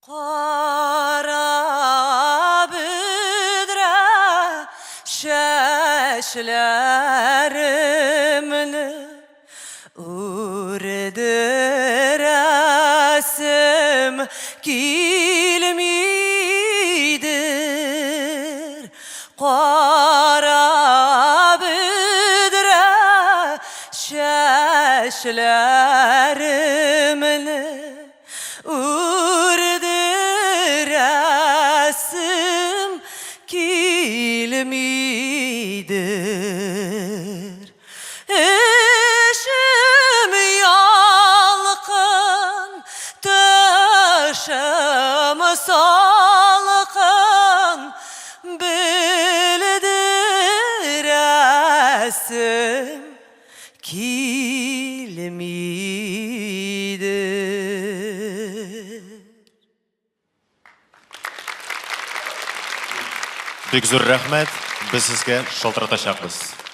Кара бөдрә чәчләремне үрдерәсем килмидер. Кара бөдрә чәчләремне Үрдерәсем килмидер. Эшем ялкын, тышым салкын, белдерәсем Килмидер. Бик зур рәхмәт, без сезгә шалтыратачакбыз.